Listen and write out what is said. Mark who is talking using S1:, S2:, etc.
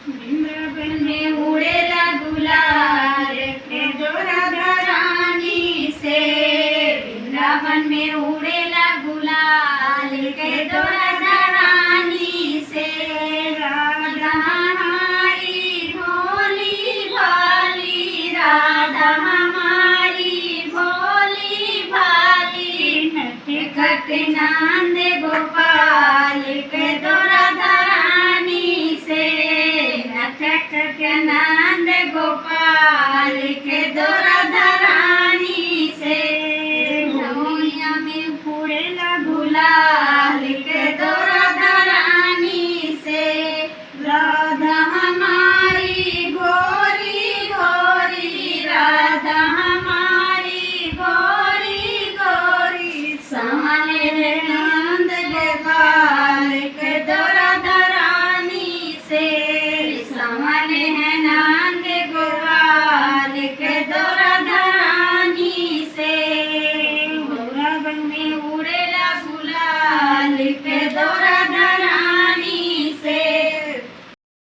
S1: वृंदावन में उड़ेला गुलाल के दो राधा रानी से। वृंदावन में उड़ेला गुलाल के दो राधा रानी से। राधा हमारी भोली भाली, राधा हमारी भोली भाली, नटखट नंद गोपाल के दो राधा रानी से। नटखट नंद गोपाल के दो राधा रानी से। होलिया में उड़ेला गुलाल के दो राधा रानी से। राधा हमारी गोरी गोरी, राधा हमारी गोरी गोरी, सामने नंद गोपाल के दो राधा रानी से। सामने है